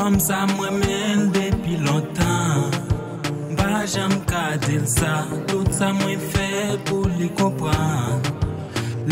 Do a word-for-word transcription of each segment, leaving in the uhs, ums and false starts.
Fanm sa m renmen l depi lontan. M pa janm ka di l sa. Tout sa mwen fè pou li konprann.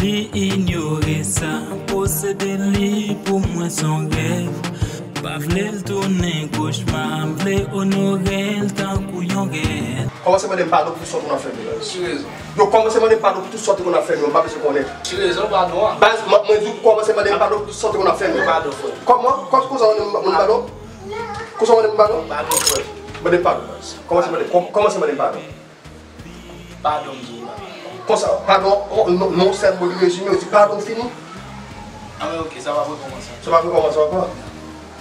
Li inyore sa. Posede li pou mwen s on rèv. M pa vle l tounen kochma. M vle onore l tankou yon rèv. Kòmanse mande m padon pou tout sòt moun ap fè m yo. Ki rezon? Yo kòmanse mande m padon pou tout sòt moun ap fè m yo. M pa bezwen konnen. Ki rezon padon an? Baz, mwen, mwen di w kòmanse mande m padon pou tout sòt moun ap fè m yo. Padon, frè. Kòman? Kò-, konsa w mande m padon? Konsa w mande m padon? Padon, frè. Mande m padon, baz. Kòmanse mande, kòm-, kòmanse mande m padon. Padon, m di w la. Konsa, padon, non, non, sèl mo li rezime, ou di padon, fini. Ah, men ok, sa p ap rekòmanse. Sa p ap rekòmanse ankò?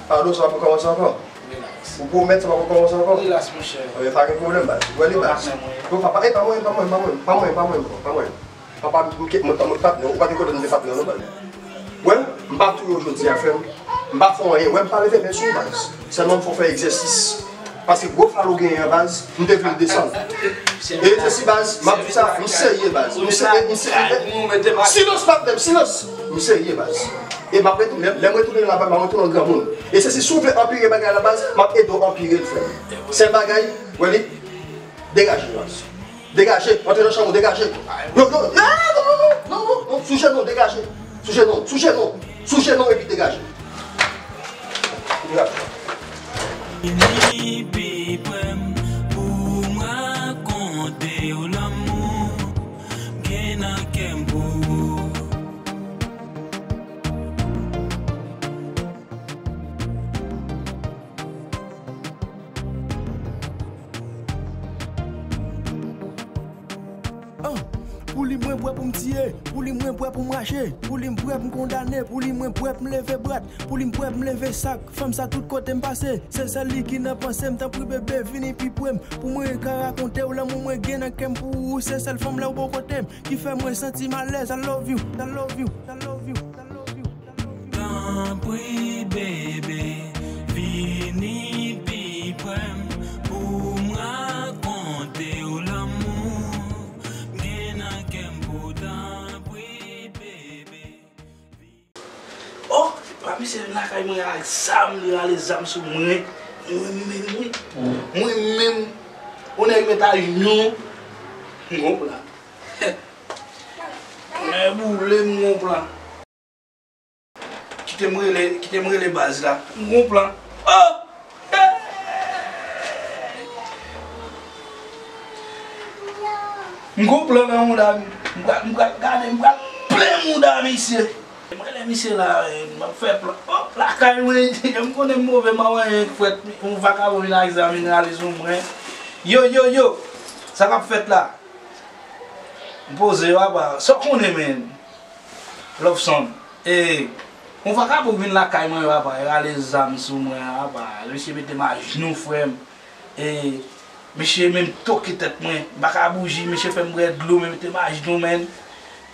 Padon, sa p ap rekòmanse ankò? Relax. Ou pwomèt sa p ap rekòmanse ankò? Relax, monchè. Anben, pa gen pwoblèm, baz. Ou wè li, baz. Patnè mwen. Non, papa, e pa mwen, pa mwen, pa mwen, pa mwen, pa mwen, pa mwen. Papa, m ke, mwen, mwen patnè, ou pa te konnen m te patnè, non, baz. Wè, m pa touye w jodi a, frè m. M pa fè w anyen. Wè, m pa leve men sou ou, baz. Sèlman m fè w fè egzèsis. Paske gwo fal ou genyen an, baz, m te vle l desann. Egzèsis, baz, m ap di w sa, m serye, baz. M serye, m serye. Silans, patnè m, silans. M serye, baz. E m ap retounen, lè m retounen la, baz, m ap retounen an granmoun. Egzèsis, si w vle anpire bagay la, baz, m ap ede w anpire l, frè m. Sèl bagay, wè li, degaje, baz. Degaje, antre nan chanm ou, degaje. Yo, yo, non, non, non, sou jenou, degaje. Sou jenou, sou jenou, sou jenou epi degaje. Degaje. Vini pi pre m pou m rakonte w lanmou m gen nan kè m pou ou. Ah, pou li mwen prè pou m tiye, pou li mwen prè pou m rache, pou li m prè pou m kondane, pou li mwen prè pou m leve brat, pou li m prè pou m leve sak. Fanm sa tout kote m pase, se sèl li ki nan panse m. Tanpri bebe, vini pi pre m, pou mwen ka rakonte w lanmou mwen gen nan kè m pou ou. Se sèl fanm la ou bò kote m, ki fè mwen santi m alèz. I love you, I love you, I love you, I love you, I love you. Tanpri, bebe, vini pi pre m pou m rakonte w lanmou m gen nan kè m pou w. Tanpri, bebe. Oh, pa misye vin lakay mwen ak zam, li rale zam sou mwen. Mwen menm, wi. Mwen menm, yon nèg met ajenou. M gon plan. Mwen boule, m gon plan. Kite m rele, kite m rele baz la. M gon plan. Oh! M gon plan nan mouda, m pral, m pral gade, m pral plen mouda misye. M rele misye la, eh, m ap fè plan. Oh, lakay mwen, m konnen m move, m pa wè anyen k fèt. Yon vakabon vin ak zam, vin rale sou mwen. Yo, yo, yo, sa k ap fèt la? M poze, papa. Sa w konnen, menn? Love Son. E, yon vakabon vin lakay mwen, papa. E rale zam sou mwen, papa. Misye mete m ajnou, frè m. E, misye menm toke tèt mwen. M pa ka bouji, misye fè m bwè dlo, men mete m ajnou, menn.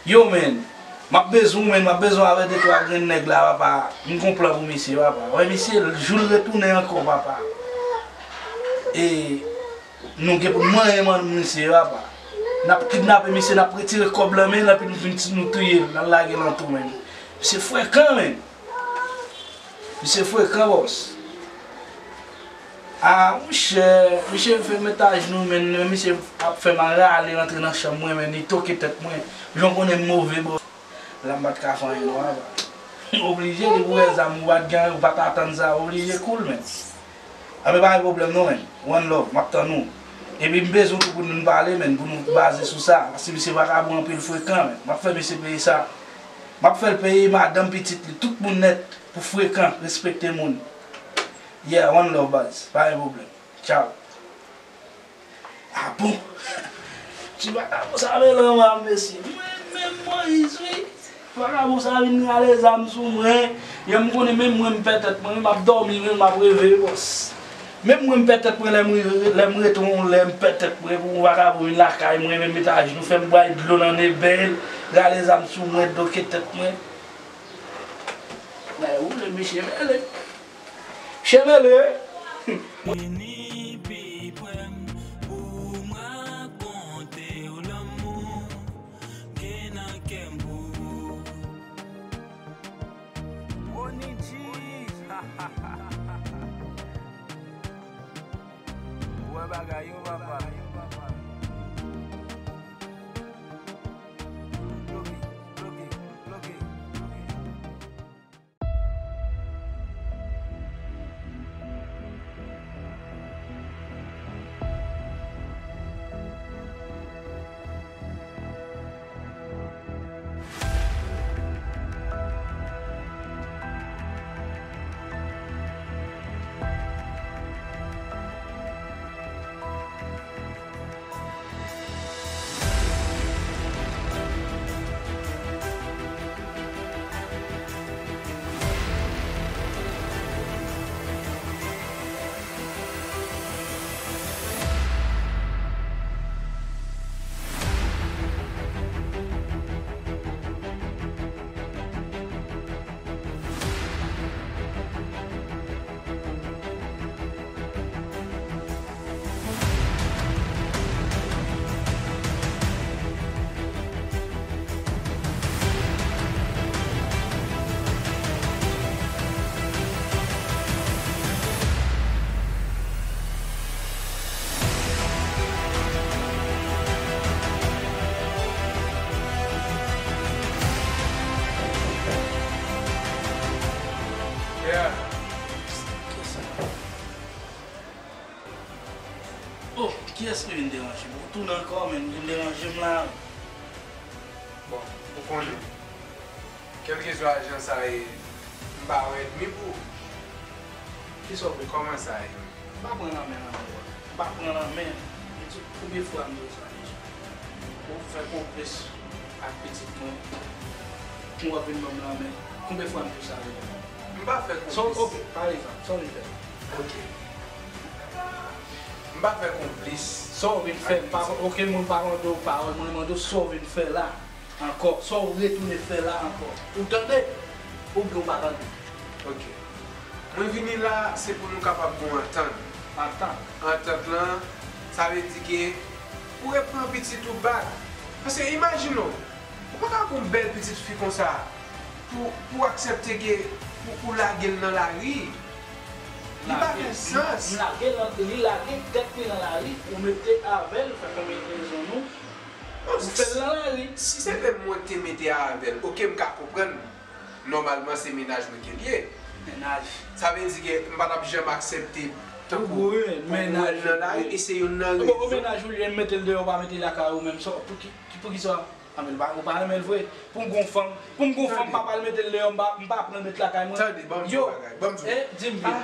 Yo, menn. M ap bezwen w, menn. M ap bezwen w avèk de twa grenn nèg la, papa. M gon plan pou misye, papa. Wè, misye, jou l retounen ankò, papa. E, Nou gen pou n manyen manm misye, papa. N ap kidnape misye, n ap retire kòb nan men l, epi nou vin, nou touye l, n al lage l an tou, menn. Misye frekan, menn. Misye frekan, bòs. Ah, monchè, misye fè m met ajnou, menn, men misye ap fè m al rale rantre nan chanm mwen, menn, li toke tèt mwen. Jan w konnen m move, bòs. La m pa t ka fè anyen non, papa. Oblije, depi w wè zam, ou pa t gen, ou pa t atann sa, oblije cool, menn. Anben, pa gen pwoblèm non, menn. One love, m ap tann ou. Epi m bezwen tou pou nou pale, menn, pou nou baze sou sa. Paske misye vakabon anpil, frekan, menn. M ap fè misye peye sa. M ap fè l peye madanm, pitit li, tout moun nèt pou frekan, respekte moun. Yeah, one love, baz. Pa gen pwoblèm. Tchaw. Ah bon? Ti vakabon sa vle lanmò a, mesye. Mwen menm Moyiz, wi. Vakabon sa vin rale zam sou mwen. Yè m konnen menm mwen m pè tèt mwen, wi, m ap dòmi, wi, m ap reve, bòs. Menm mwen m pè tèt mwen lè m reve, lè m rete yon lè m pè tèt mwen pou yon vakabon vin lakay mwen, menm met ajnou, fè m bwè dlo nan nen bèl, rale zam sou mwen, doke tèt mwen. Mwen woule, mesye, mele. Chemele. Vini pi pre m pou m rakonte w lanmou m gen nan kè m pou ou. Oni G. Èske vin deranje m? Ou tounen ankò, men vin deranje m la. Bon, ou konnen, kèlkeswa jan sa ye, m pa wè ènmi pou ou. Kisa w vle? Kòman sa ye? M pa pran lanmen nan men w. M pa pran lanmen. M di w konbyen fwa m di w sa deja. Ou fè konplis ak pitit mwen, pou w ap vin ban m lanmen. Konbyen fwa m di w sa deja? M pa fè konplis. Ok, pa egzanp, sa w vin fè? Ok. M pa fè konplis. Sa w vin fè? M pa, okenn moun pa mande w pawòl, mwen mande w sa w vin fè la ankò, sa w retounen fè la ankò. Ou tande? Oubyen ou pa tande? Ok. Mwen vini la, se pou nou kapab gon antant. Antant? Antant lan, sa vle di ke ou reprann pitit ou back. Paske imajine w, ou pa ka gon bèl pitit fi konsa pou, pou aksepte ke ou, ou lage l nan lari. Li pa fè sans. M lage l nan, li lage tèt li nan lari, ou mete avè l, fè konbyen rezon nou, ou fè l nan lari. Si se menm mwen ki te mete avè l, ok, m ka konprann. Nòmalman, se mennaj mwen ke l ye. Mennaj. Sa vle di ke m pa t ap janm aksepte tankou pou mwen nan lari, e se youn nan rezon. Bon, mennaj ou li, m mete l deyò, ou pa mete l lakay ou menm, sa, pou ki, pou ki sa? Anben, ou pa, ou pa renmen l vre. Pou m gon fanm, pou m gon fanm, papa l mete l deyò, m pa, m pa pran l met lakay mwen. Tande, ban m di w yon bagay, ban m di w. Eh, di m byen.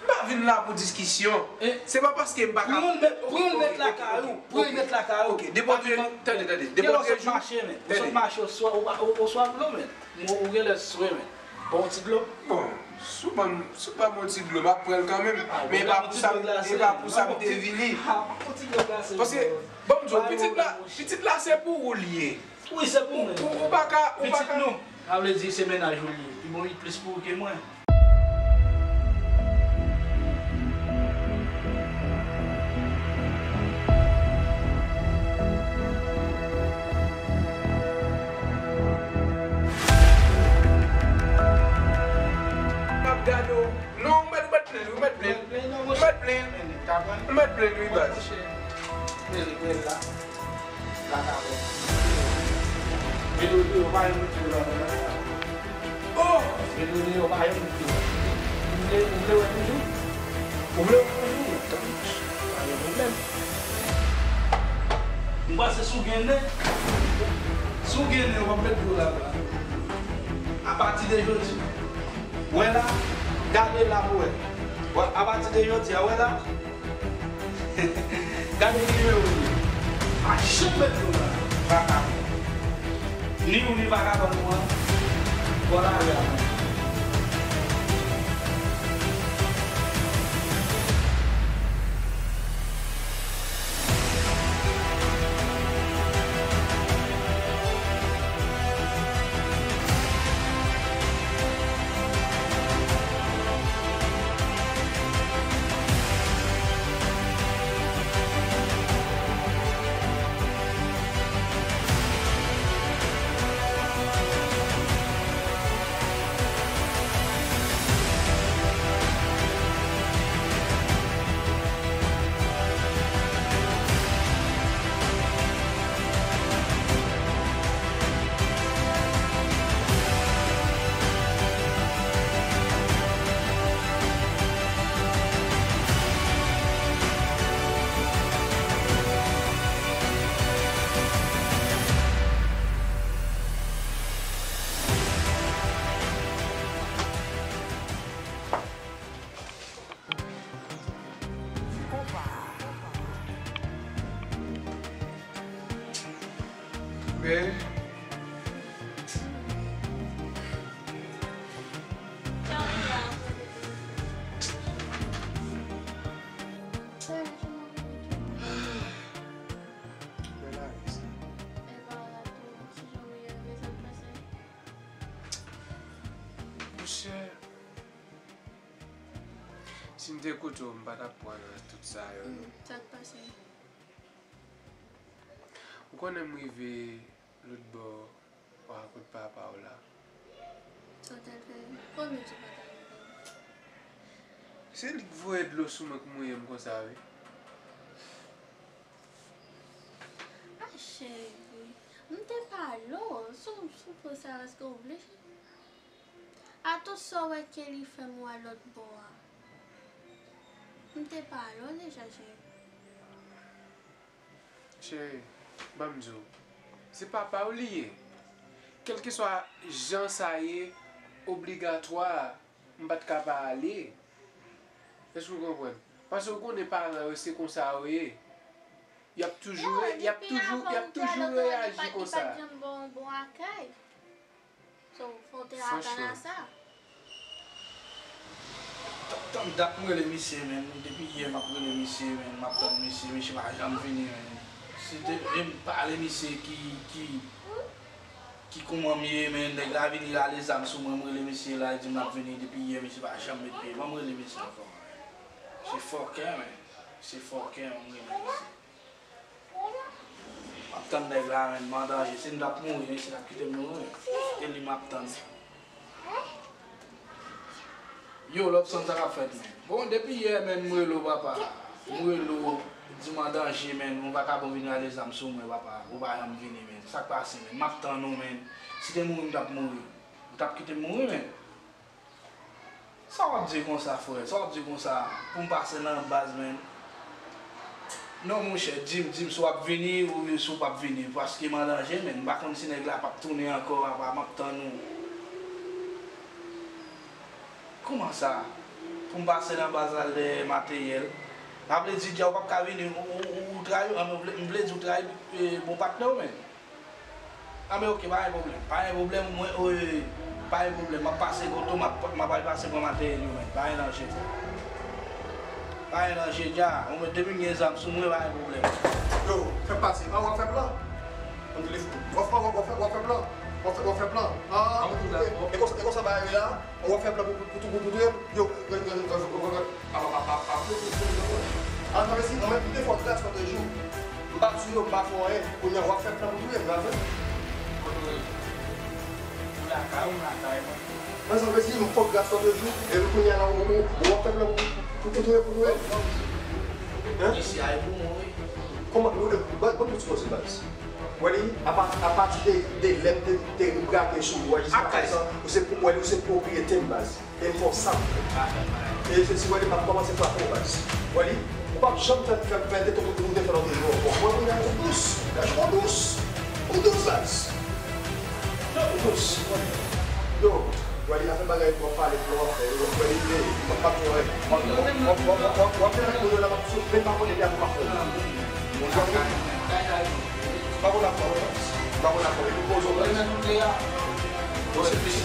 M pa vin la pou diskisyon. Se pa paske m pa ka. Pran l met, pran l met lakay ou, pran l met lakay ou. Ok, depi w te, tande, tande, depi w te jou. Ou sot mache, men. Ou sot mache oswa, ou, ou, oswa vle, men. Ou, ou genlè swe, men. Bon, ti dlo. Bon, si w ban m, si w ban m yon ti dlo, m ap pran l kanmenm. Men e pa pou sa, e pa pou sa m te vini. Paske, ban m di w, pitit la, pitit la se pou ou l ye. Wi, se pou mwen. Ou, ou pa ka, ou pa ka. Pitit nou, sa vle di se mennaj ou l ye. Li bon, li plis pou ou ke mwen. M ap gade w. Non, ou mèt, ou mèt plenn, ou mèt plenn. Ou mèt plenn. Ou mèt plenn, wi, baz. Rele, rele la. Vin deyò pa yon moun ki la. Oh! Vin deyò pa yon moun ki la. Ou vle, ou vle wè toujou? Ou vle wè toujou? Pa gen pwoblèm. M panse si w gen nen, si w gen nen, w ap met dlo la, la. Apati de jodi, wè la, gade la pou wè. Wè, apati de jodi a, wè la. Gade ki nimewo li ye. Pa janm met dlo la. Vakabon. Ni ou ni vakabon ou an, bò lari a mwen. Men. Men la, monchè, si m te koute w, m pa t ap pran nan tout sa yo, non. Sa k pase? Ou konnen m rive lòt bò, w a kot papa w la. Sa w t al fè? Konnen tou pa t al ankò. Se li k voye dlo sou mwen k mouye m konsa, wi. A cheri, m te pale w, sou, sou pwen sa, èske w vle, cheri? Atou sa w wè ke li fè m wè lòt bò a. M te pale w deja, cheri. Cheri, ban m di w, se papa w li ye. Kèlkeswa jan sa ye, obligatwa, m pa t ka pa ale. Èske w konprann? Paske w konnen paran yo se konsa yo ye. Y ap toujou, y ap toujou, y ap toujou reyaji konsa. So, fò w te atann a sa. Tann dat m rele misye, menn. Depi yè m ap rele misye, menn. M ap tann misye, misye pa janm vini, menn. Si te, e m pale misye ki, ki, ki kouman m ye, menn. Nèg la vini rale zam sou mwen, m rele misye la, li di m l ap vini. Depi yè, misye pa janm met pye. Ban m rele misye ankò, menn. Se fòkè, menn. Se fòkè, menn, m rele misye. M ap tann nèg la, menn, m an danje. Si m t ap mouri, mesye t ap kite m mouri. E li m ap tann. Yo, Lobson, sa k ap fèt, menn? Bon, depi yè, menn, m rele w, papa. M rele w, di m an danje, menn, yon vakabon vin rale zam sou mwen, papa. Ou pa janm vini, menn. Sa k pase, menn? M ap tann ou, menn. Si te mouri, m t ap mouri. Ou t ap kite m mouri, menn. Sa w ap di konsa, frè? Sa w ap di konsa pou m pase nan baz, menn? Non, monchè, di m, di m si w ap vini ou si w p ap vini, paske m an danje, menn. M pa konn si nèg la p ap tounen ankò, apa m ap tann ou. Kòman sa? Pou m pase nan baz la, lè materyèl. Sa vle di, dja ou p ap ka vini, ou, ou, ou, ou trayi, anben, m vle, m vle di ou trayi, e, bon patnè w, menn. Anben, oke, pa gen pwoblèm. Pa gen pwoblèm, mwen, wi, pa gen pwoblèm. M ap pase kote w, m ap, m ap al pase pran materyèl yo, menn. Pa gen danje, frè. Pa gen danje, dja. Ou menm, depi m gen zam sou mwen, pa gen pwoblèm. Yo, fè pase. A, w ap fè plan? An telefòn. W ap fè, w ap fè, w ap fè plan? W ap fè, w ap fè plan? A, e konsa, e konsa bagay yo ye la? W ap fè plan pou, pou, pou, pou touye m? Yo, gade, gade, gade, gade, gade. Apa, apa, apa, apa, pou, pou, pou, pou, pou. Ala sa vle di, mwen menm, m te fè w gras lòt jou. M pa touye w, m pa fè w anyen. Kounye a, w ap fè plan pou touye m, pa vre? Kote w ye? Ou lakay ou, m lakay mwen. Ala sa vle di, m fè w gras lòt jou, epi kounye a la, ou, ou, ou ap fè plan pou, pou, pou touye, pou touye m? Hein? Isi a e pou mwen, wi. Kòman, ban, ban m tout koze baz. Wè li, apa, apati de, de lè m te, te brake sou ou a jiska prezan, ou se, wè li, ou se pwopriyete m baz. E m fè w sa m vle. E se si wè li m ap kòmanse frape w baz. Wè li, ou p ap janm fè, fè, fè de tonton pou m te fè lòt jou ankò. Wè kounye a ou dous, gade jan ou dous. Ou dous baz. Ou dous. Yo, wè li afè bagay pou w ap pale pou w ap fè yo. Wè li vle, w ap pa fè wè. W ap, w ap, w ap, w ap, w ap fè moun yo la m ap sou, men pa konnen de a pou m ap fè. Moun yo ap fè. Pa konn afè w, baz. Pa konn afè w, epi poze w, baz. Bon, se, se, se,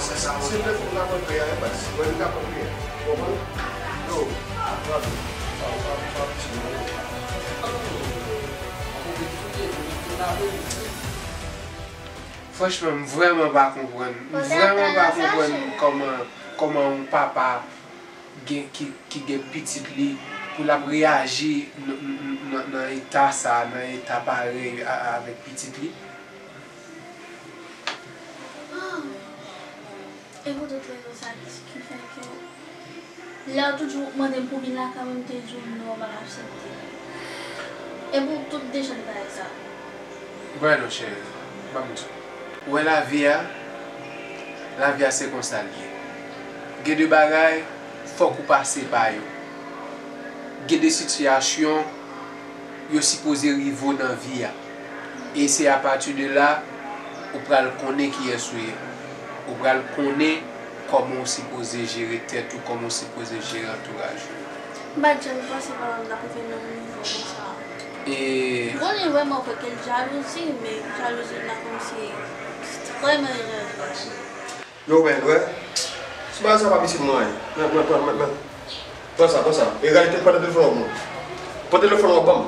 se, se telefòn la konn fè a, baz. Wè, li ka konn fè a. Ou konprann? Yo, gade. Sa, sa, sa, ti moun. Franchman, m vrèman pa konprann. M vrèman pa konprann kòman, kòman yon papa gen, ki, ki gen pitit li, pou l ap reyaji n-, n-, n-, nan, nan eta sa, nan eta parèy a, avèk pitit li. E pou tout rezon sa ki, ki fè ke lè w toujou mande m pou vin lakay mwen, m te di w non, m p ap aksepte. E pou tout dejan de bagay sa. Breno cheri, ban m di w. Ou wè lavi a, lavi a se konsa l ye. Gen de bagay, fòk ou pase pa yo. Gen de sitiyasyon, yo sipoze rive w nan vi a. E se apati de la, ou pral konnen kiyès ou ye. Ou pral konnen kòman w sipoze jere tèt ou, kòman w sipoze jere antouraj ou. M pa t janm panse papa m t ap rive nan yon nivo konsa. E. M konnen vrèman fè ke l jalouzi, men jalouzi l la kòmsi trè malerèz. Yo, men, wè. Ti bagay sa pa pitit mwen. Men, men, men, men, men. Pran sa, pran sa. E rale te pran telefòn ou ban mwen. Pran telefòn ou ban m.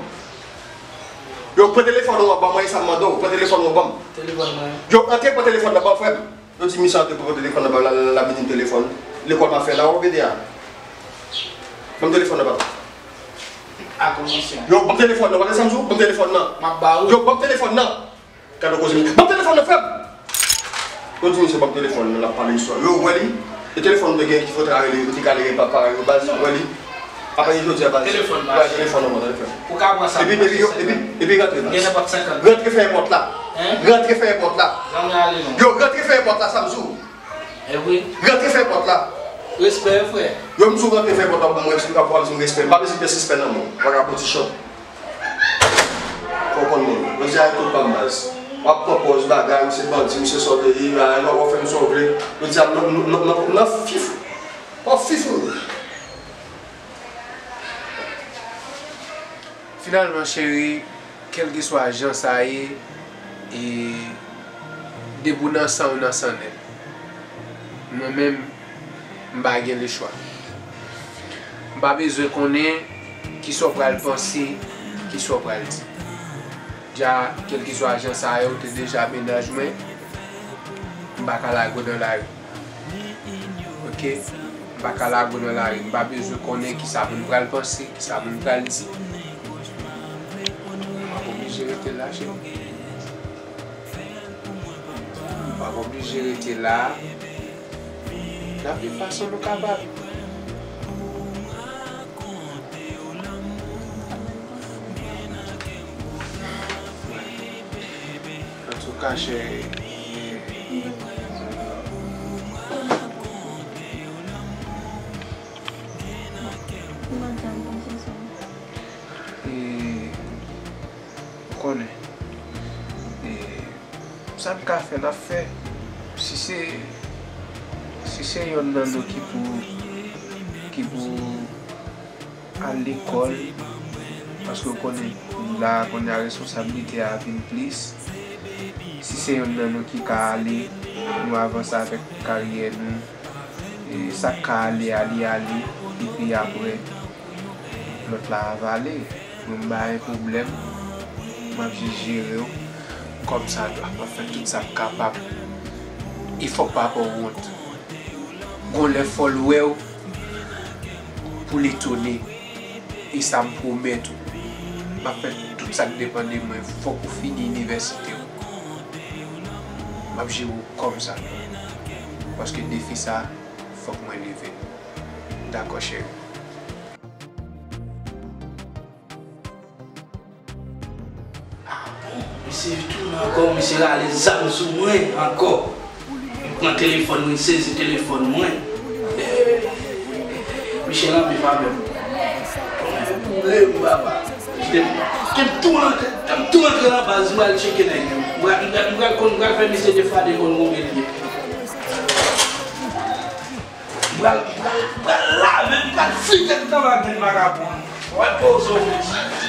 Yo, pran telefòn ou ban mwen, e sa m mande w. Pran telefòn ou ban m. Telefòn mwen. Yo, antre pran telefòn nan ban frè m. Yo di misye antre pran telefòn nan ban m, la, la, la, la, vini telefòn. Lekòl m ap fè la, w ap ede a. Ban m telefòn nan, papa. A kòmanse. Yo, ban m telefòn nan, w ap tande sa m di w? Ban m telefòn nan. M ap ba ou. Yo, ban m telefòn nan. Gade koze misye. Ban m telefòn nan, frè m! Yo di misye ban m telefòn nan, l ap pale istwa. Yo, ou wè li? E telefòn ou te gen ki fè w ta rele, ou te ka rele pa parèy yo, baz, ou wè li? Apre jodi a, baz. Telefòn pa chè. Telefòn nan, frè m. Ou ka pran sa. Epi, epi, yo, epi, epi rantre, baz. Gen nenpòt senkant. Rantre fèmen pòt la. Hein? Rantre fèmen pòt la. Janm ale non. Yo, rantre fèmen pòt la, sa m di w. E vre. Rantre fèmen pòt la. Respè, frè. Yo, m di w rantre fèmen pòt la, pou mwen eksplike, pou w di m respè. M pa bezwen pè sispann nan men w. Vagabon ti chòt. Jodi a yo tout pa m baz. W ap pran pòz bagay, misye bandi, misye sa w te ye, a, w ap fè m sa w vle. Jodi a m nan, nan, nan, nan, nan fif. W ap fif ou. Finalman, cheri, kèlkeswa jan sa ye, e depi w nan san, w nan san nèt. Mwen menm, m pa gen lechwa. M pa bezwen konnen kisa w pral panse, kisa w pral di. Dja, kèlkeswa jan sa ye, w te deja mennaj mwen, m pa ka lage w nan lari. Oke? M pa ka lage w nan lari. M pa bezwen konnen kisa moun pral panse, kisa moun pral di. M ap oblije rete la, cheri. M ap oblije rete la. N ap viv fason nou kapab. Antouka, cheri, e, ou konnen, e, sa n ka fè, n ap fè. Si se, si se yonn nan nou ki pou, ki pou al lekòl, paske w konnen, la, kounye a, responsablite a vin plis. Si se yonn nan nou ki ka ale, nou avanse avèk karyè nou. E sa k ka ale a, li ale, epi apre, lòt la a va ale. Mwen, m pa gen pwoblèm. M ap jis jere w kòmsadwa. M ap fè tout sa m kapab. E fòk papa w wont. Gon lè fò l wè w pou l etone. E sa m pwomèt ou. M ap fè tout sa k depann de mwen. Fòk ou fini inivèsite w. M ap jere w kòmsadwa. Paske defi sa, fòk mwen leve l. Dakò, cheri. Ah bon, misye tounen ankò, misye rale zam sou mwen ankò. Li pran telefòn mwen, li sezi telefòn mwen. Misye nan men pa menm. Boule m papa. Kite m, kite m tou rantre, kite m tou rantre nan baz, m pral tcheke nèg yo. M pral, m pral, m pral konn, m pral fè misye defade konn konbyen l ye. M pral, m pral, m pral lave, m pral fite tout anba men vagabon. Wè poze w.